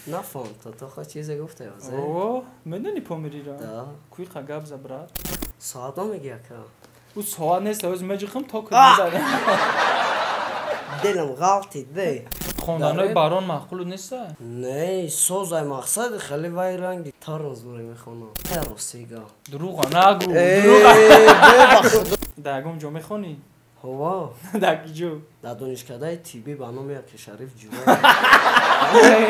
Нафаҳм, то хо чизе гуфта ёзе? О, медони Помириро? Да. Куи қа гап за, брат. Соат намеги, ака? Ӯ соат нест, оз меҷихм то кузад. Дилам ғалтид, бе. Хонданои барон маъқулу неста? Не, созай, мақсад хеле вай ранги тормоз буре мехонам. Ростига. Дурӯға нагӯ. Дурӯға. Дар ягон ҷо мехонӣ? Ҳова. Дар ки ҷо? Дар донишкадаи тиббӣ ба номи Аки Шариф Ҷура.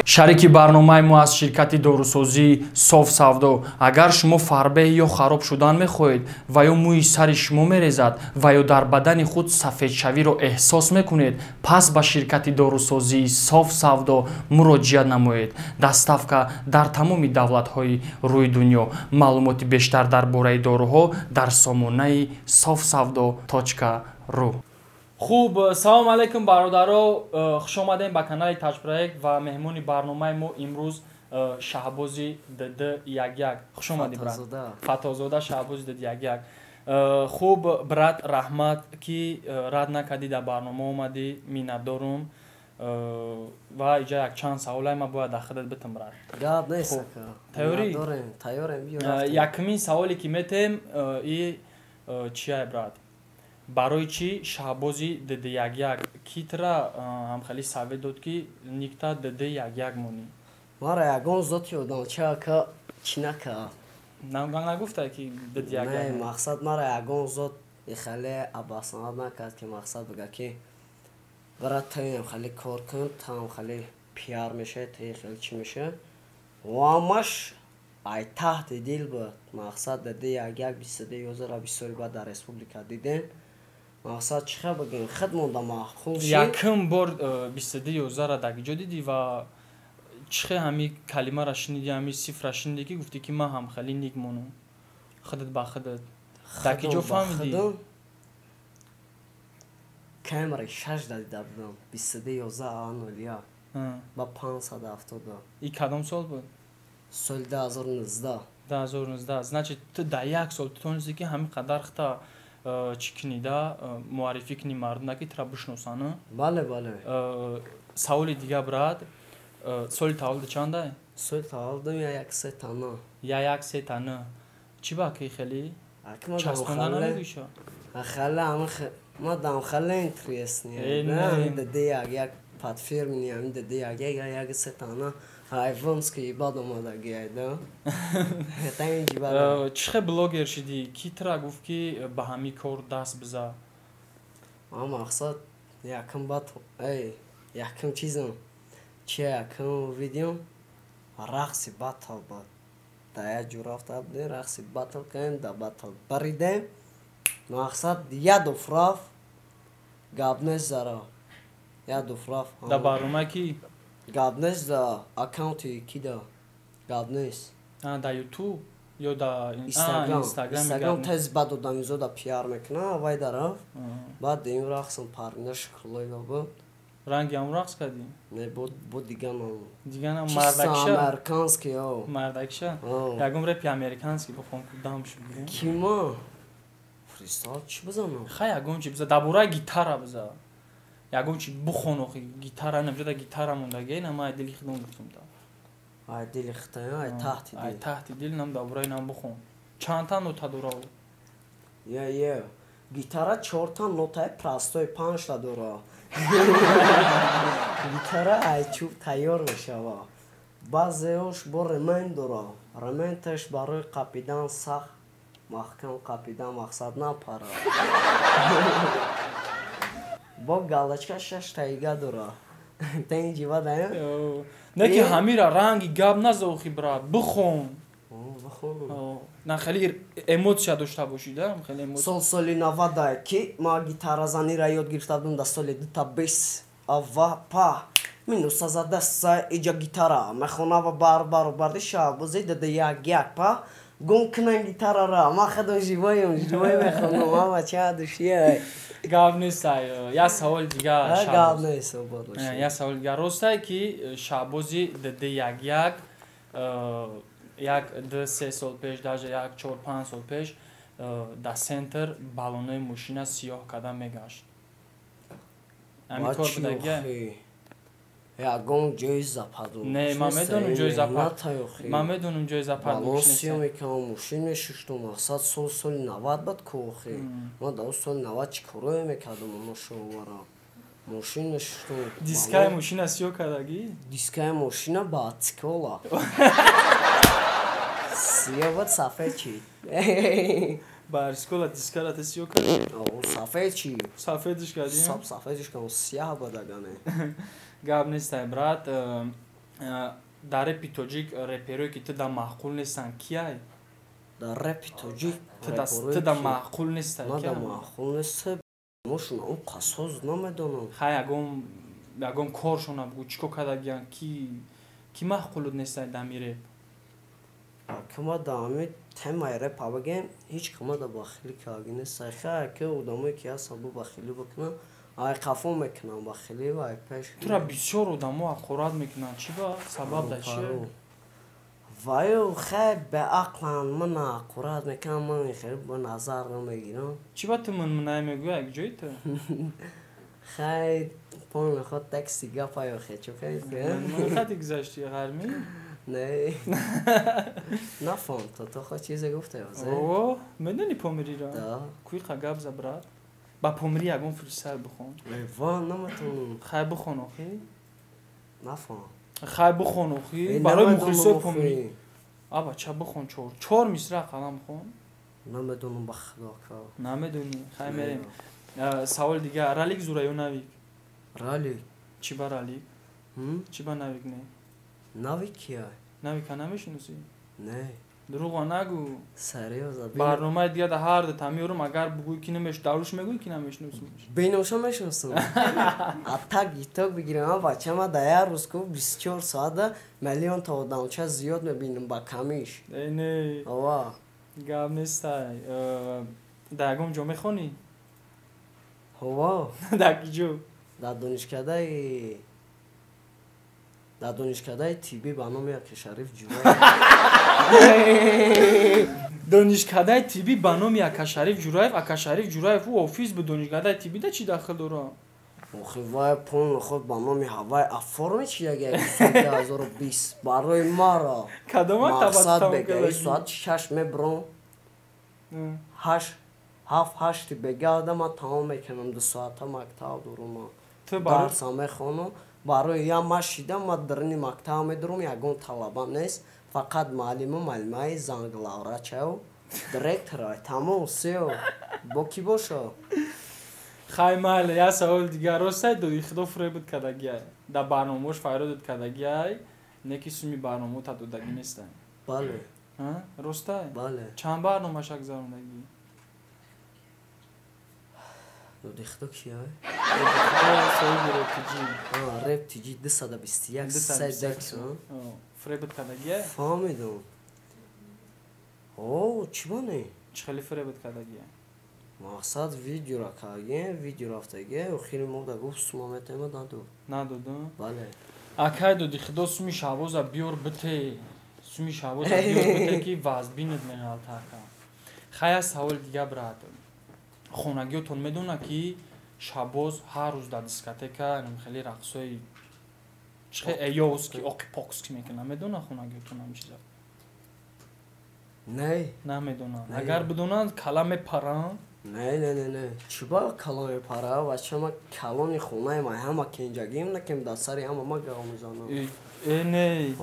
Шарики барномаи мо аз ширкати дорусозӣ «Соф Савдо». Агар шумо фарбеҳ ё хароб шудан мехоҳед ва ё мӯи сари шумо мерезад ва ё дар бадани худ сафедшавиро эҳсос мекунед, пас ба ширкати дорусозии «Соф Савдо» муроҷиат намоед. Доставка дар тамоми давлатҳои рӯи дунё. Маълумоти бештар дар бораи доруҳо дар сомонаи софсавдо.ру. Хуб, салому алайкум, бародаро, хушомадем ба канали Таҷпроект ва меҳмони барномаи мо имрӯз Шаҳбози дд 11. Хушомадӣ, брат. Фатҳозода Шаҳбози дд 11. Хуб, брат, раҳмат, ки рад накардӣ, дар барнома омадӣ, миннатдорум. Ва иҷа якчанд саволае ма бояд дар худат битам, брат. Гап нест. Тайёрӣ? Якумин саволе, ки метем, и чия, брат? Барои чӣ Шаҳбози дд 11? Китра ҳамхели совет дод, ки никта дд 11 монӣ? Мара ягон зоти одамча, ака, чӣ накард. Нагуфта, ки дд 11? Не, мақсад, мара ягон зот хеле абасанад накард, ки мақсад бига, ки брат, таем хеле кор кун, таам хеле пиар мешавад, таи хеле чӣ мешавад. Ҳамаш ай таҳти дил буд. Мақсад, дд 11 22 11-ра бисёри баъд дар республика дидем. Мақсад, чӣ хел бигем, худ монда маъқул. Якум бор 22 11-ра дар ҷо дидӣ ва чӣ хел ҳами калимара шунидӣ, ҳами цифра шунидӣ, ки гуфтӣ, ки ман ҳам хеле ник монам? Худат ба худат дар ки ҷо фаҳмидӣ? Камераи шаш да дида будам 22 11 01 ба 570. И кадом сол буд? Соли 2019. 2019. Значит, ту дар як сол ту тонистӣ, ки ҳамин қадар хта чӣ кунӣ да, муаррифӣ кунӣ мардума, ки тура бишносанд. Бале. Саволи дига, брат: соли таваллуди чандай? Соли таваллудам 1 1 3 9. 1 1 3 9. Чӣ ба ки хеле часпонда намегӯиша? Хеле ма дам хеле интересный даде як як подфирмини ами даде як як 1 1 3 9 айвонский бад омадаги айда. Чӣ хел блогер шидӣ? Ки тура гуфт, ки ба ҳамин кор даст биза? Ма мақсад, якум бад, эй, якум чизам чи, якум видео рақси батл буд. Да як ҷо рафта будем, рақси батл кардем, да батл баридем. Мақсад, ядуф рафт, гап нест, зара ядуф рафт. Да барнома ки? Гап нест, да аккаунти кида, гап нест. Да Ютуб ё да Инстаграм? Тез бад одамизода пиар мекуна, вай да рафт. Баъд ин рақсам Парвина Шукруллоева буд. Ранги ҳам рақс кардӣ? Не, бо дига нам. Дига нам, мардакша. Американский, о. Мардакша. Ягон репи американский бихон, дам шуд. Кима фристайл чӣ бизанам? Хай, ягон чи биза, дар бораи гитара биза, ягон чи бухон. Охи, гитара намҷода, гитара мондаги, на ма ай дили худам гуфтум да. Ай дили хита, ай таҳти дил. Ай таҳти дил нам дар бораи нам бухон. Чандта нота дора? Я гитара чорта нотаи простой, панҷта дора. Гитара ай чӯб тайёр мешава. Баъзеош бо ремень дора. Ременташ барои қапидан, сахт маҳкам қапидан, мақсад, напара. Бо галочка шаш тайга дора. Тенҷи бадаем. Не, ки ҳамира ранги гап наза, охи, брат, бихон. На, хеле эмоция дошта бошӣ да, хеле эмоция. Сол, соли 90 ки ма гитаразанира ёд гирифта будам, дар соли дута бес ава па минуса задаса иҷа гитара мехона ва бар баробарди Шаҳбози дада 11 па гум кунан гитарара. Ма худам живоем, живой мехонам, ама ча душия. Гап нест. Як саволи дига. Гап нест. Як саволи дига: ростае, ки Шаҳбози дд 11 як 2-3 сол пеш, даже як 4-5 сол пеш, дар центр баллонои мошина сиёҳ карда мегашт? Ҳамин кор будагия? Ягон ҷои западу. Не, ман медонам ҷои запад. Ман медонам ҷои западу. Балон сиё мекардам, мошин мешуштум. Мақсад соли 90 бад ку охи. Ман дар соли 90 чӣ корое мекардам, оно шовара. Мошин мешуштум. Дискаи мошина сиё кардагӣ? Дискаи мошина ба цикола. Сиё буд, сафед чӣ? Ба школа дискара ты сиё кардӣ? Сафед чӣ? Сафедиш кардӣ? Сафедиш кардам, сияҳ буд агане. Гап нестай, брат. Дар репи тоҷик реперое ки ту да маъқул нестанд, кияй? Дар репи тоҷик? Ту да маъқул нестай. Ман да маъқул нестай. Мошуна он қасоз намедонам. Хай, ягон коршона бугӯ, чӣ кор кардагиян, ки маъқулут нестай дами реп? Кама да ҳами темаи репа бигем, ҳеҷ кама да бахилӣ кардаги нестай. Хай, ки одамое ки ҳастанд, бу бахилӣ бикунанд, ай қафо мекунанд бахилӣ ва ай пеш. Тура бисёр одамо ҳақорат мекунанд, чӣ ба сабаб, да чи? Ваю хай беақланд, мана ҳақорат мекунам, ман хеле ба назар намегирам. Чӣ ба ту мунмунай мегӯя, як ҷои ту? Хай, пони худ тексти гапа ё хечо. Хати гузашти ғармӣ. Не, нафаҳм, то худ чизе гуфте. О, медони помириро? Куиқа гап за, брат, ба помирӣ ягон фристайл бихон. Ва наметавонам. Хай, бихон охи. Нафаҳм. Хай, бихон охи, барои мухлисои помирӣ. А бача, бихон, чор мисра қалам хон. Намедонам, ба худо ка. Намедонӣ? Хай, мерем саволи дигар. Ралик зура ё Навик? Ралик. Чӣ ба Ралик, чӣ ба Навик не? Навик кия? Навика намешиносӣ? Не. Дурӯға нагӯ. Серьёзно. Барномаи дига да ҳар ду тамиёрум, агар бугӯй ки намеш, даруш мегӯй ки намешиносӣ. Беноша мешиносам. А так итог бигирам, бача, ма да як рӯз ку 24 соата миллионта одамча зиёд мебинам ба камиш. Не. Ова. Гап нестай. Дар ягон ҷо мехонӣ? Ова. Дар ки ҷо? Дар донишкадаи тиббӣ ба номи Акашариф Ҷураев. Донишкадаи тиббӣ ба номи Акашариф Ҷураев? Акашариф Ҷураев ӯ офис бу, донишкадаи тиббӣ да чӣ дахл дора? Охи, вай пулни худ ба номи ҳавай оформи чидаги соли 2020 барои маро. Мақсад бегаи соати 6 мебурам, 8, 7, 8 бегаада ман тамом мекунам, 2 соата мактаб дорум, дарса мехонам. Барои я ма шида, ма дарини мактаб медурам, ягон талаба нест, фақат муаллиму муаллимаи занглаврачаю директора, тамом, всё, бо кӣ бошо? Хай, майли, як саволи дигар. Ростай доди худо фуребуд кардагиай, дар барномаош файродуд кардагиай, не ки суми барномаота додагӣ нестай? Бале. Ростай? Бале. Чанд барномаша гузарондагӣ? Доди худо кия? Соҳиби Рептиҷи. Рептиҷи 221. Фуребуд кардагиай? Фаҳмидам. О, чӣ бане? Чӣ хеле фуребуд кардагиай? Мақсад, видеора кардагем, видео рафтагем, охири мо да гуфт, сума метема, надод. Надод? Бале. Акай доди худо, суми шабоза биёр бите, суми шабоза биёр бите, ки вазбинат меғалтака. Хай, аз саволи дига, брат. Хонагиётон медонад, ки шабоз ҳар рӯз дар дискотека хеле рақсои чихе эёски оқи покски мекунад, медонад хонагиётон ҳамин чиза? Не. Намедонанд? Агар бидонанд, кала мепаранд? Не, не, не, не, чӣ ба кала мепара, бача? Ма калони хонаи ма, ҳама кенҷагим накем, дар сари ҳама ма гав мезанам. Э, не,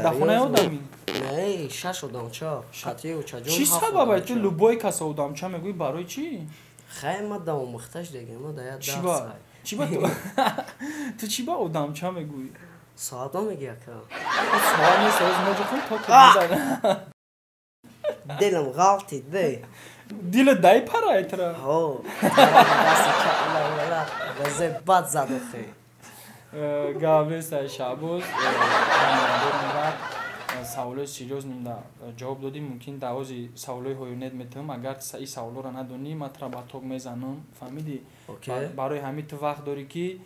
дар хонаи одами? Не, шаш одамча, қатъи учаҷон. Чӣ сабабай ту любой каса одамча мегӯӣ, барои чӣ? Хай, ма да омӯхташ дега, ма да як дарс. Чӣ ба ту, чӣ ба одамча мегӯӣ? Соатно меги, ака. Соат нест, оз моҷахом то. Дилам ғалтид бе. Дилат дай пара этра. Ҳо, газе бад зад охе. Гап нестай, Шаҳбоз, брат, саволои серьёзним да ҷавоб додӣ. Мумкин давози саволои ҳоюнет метавам, агар ин саволоро надонӣ, ман тура ба ток мезанам, фаҳмидӣ? Барои ҳамин ту вақт дорӣ, ки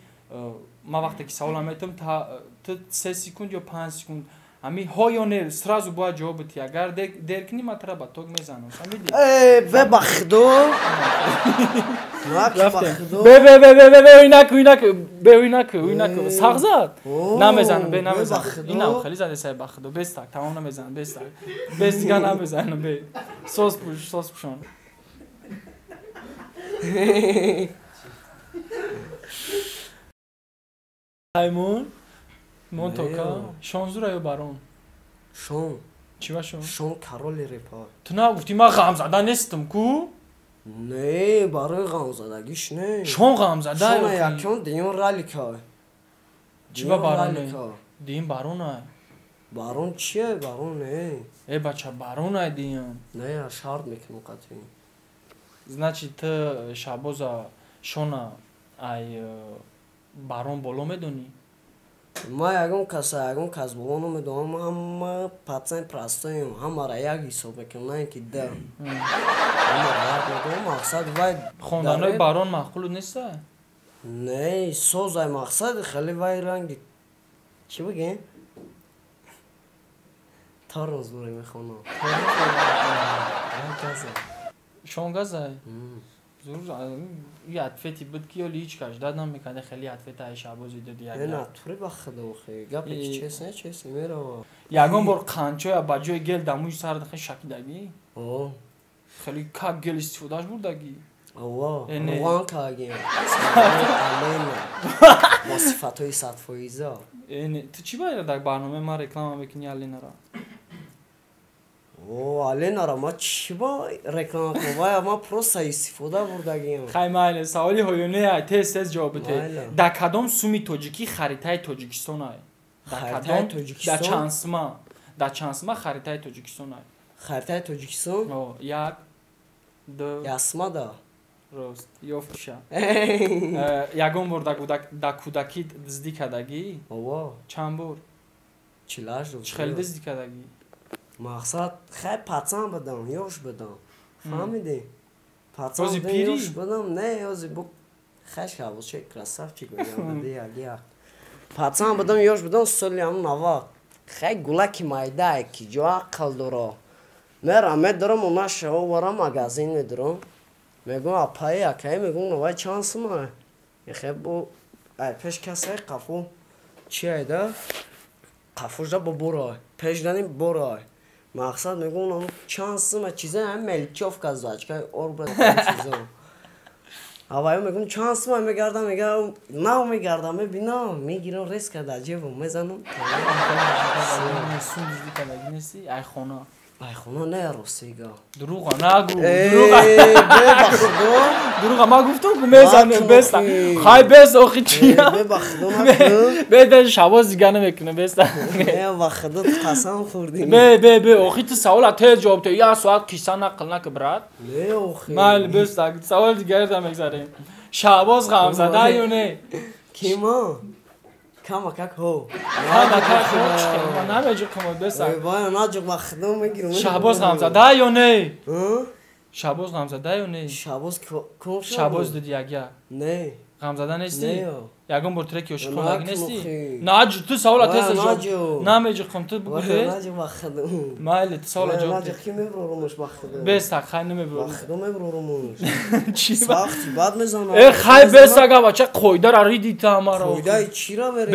ман вақте ки саволам метавам, ту 3 секунд ё 5 секунд Ами ҳо ё не, сразу бояд ҷавоб битӣ. Агар дер кунӣ, ман тара ба ток мезанам. Фаҳмидӣ? Э, бе ба худо. Бе бе бе бе бе бе ой наку, ой наку, бе ой наку, ой наку. Сағ зад? Намезанам, бе намезанам. Инам хеле заде сай ба худо. Бес так, тамом намезанам, бес так. Бес дигар намезанам, бе. Сос пӯш, сос пӯшон. Аймон мон тока шонзура ё барон? Шон. Чӣ ба шон? Шон короли репа. Ту нагуфтӣ ман ғамзада нестам ку? Не, барои ғамзадагиш не. Шон ғамзада? Шон якён диюм ралика. Чӣ ба барон? Диюм барона. Барон чие? Барон не. Э бача барона диюм. Не, шарт мекунам қатъи. Значит, ту Шабоза Шона ай барон боло медонӣ? Ма ягон каса, ягон кас боло намедонам, ҳама пацан простоем, ҳамара як ҳисоб мекунам, на ин ки да. Ҳамара як медонам, мақсад вай хонданои барон маъқул неста? Не, созай мақсад хеле вай ранги чӣ бигем? Тормоз боре мехонам. Шон газай? Зур, и ответи буд ки ёли ҳеҷ каш дад намекард, хеле ответ ай Шабози доди як. Не, натури ба худо хе. Гапе ки честно, честно мерава. Ягон бор қанчоя ба ҷои гел дар мӯи сар хеле шакидагӣ? О. Хеле как гел истифодаш бурдагӣ? Ова, руған кардагим. Алена. Бо сифатҳои 100%. Ту чӣ бояд дар барномаи ман реклама мекунӣ Аленара? О, Аленара ма чӣ ба реклама кунам? Вай ма просто истифода бурдагим. Хай майли, саволи ҳоёне ай, тез тез ҷавоб бите. Дар кадом суми тоҷикӣ харитаи Тоҷикистон ай? Дар кадом? Дар чанд сума? Дар чанд сума харитаи Тоҷикистон ай? Харитаи Тоҷикистон? О, як, ду. Ясма да. Рост, ёфтиша. Ягон бор дар кӯдакӣ дуздӣ кардагӣ? Ова. Чанд бор? 48. Чӣ хеле дуздӣ кардагӣ? Мақсад хай пацан будам, ёш будам. Фаҳмидӣ? Пацан будам, ёш будам. Не, ёзи бу хай Шабозча красавчик мегам, як як. Пацан будам, ёш будам, соли ҳам 90. Хай гулаки майда ки ҷо ақл доро. Мера медорам, она шаво вара магазин медорам. Мегӯм апаи акаи, мегӯм навай чанд сума? Хай бу ай пеш касай қафо чи айда? Қафошда бо борай. Пеш даним борай. Мақсад мегӯм чанд сума чиза ҳам мелчовка зачка орбра чиза. Аваю мегӯм чанд сума мегардам, мегардам, нав мегардам, мебинам, мегирам резка дар ҷебам мезанам. Сум дуздӣ кардагӣ нестӣ? Ай хона. Ай хона не, ростига. Дурӯға нагӯ, дурӯға. Бе ба худо. Дурӯға ман гуфтам ку мезанам, беста. Хай бес охи чия? Бе ба худо накун. Бе бе Шабоз дигар намекунам, беста. Не, ба худо қасам хӯрдӣ. Бе бе бе охи ту савола тез ҷавоб де. Як соат қисса нақл нака брат. Не охи. Майли беста, саволи дигаре мегзарем. Шабоз ғамзада ё не? Кима? Кама как ҳо. Кама как ҳо, ман намеҷиқам беста. Вай наҷиқ ба худо мегирам. Шабоз ғамзада ё не? Шабоз ғамзада ё не? Шабоз ком Шабоз диди як як. Не. Ғамзада нестӣ? Не. Ягон бор треки ошиқ хондагӣ нестӣ? Наҷ, ту савола тез ҷавоб. Намеҷиқам, ту бугӯ тез. Наҷиқ ба худо. Майли, ту савола ҷавоб. Наҷиқ ки мебурорумуш ба худо. Беста, хай намебурорум. Ба худо мебурорумуш. Чӣ? Сахти бад мезанам. Э, хай беста га бача, қоидара риди ту ҳамаро. Қоидаи чира мерем?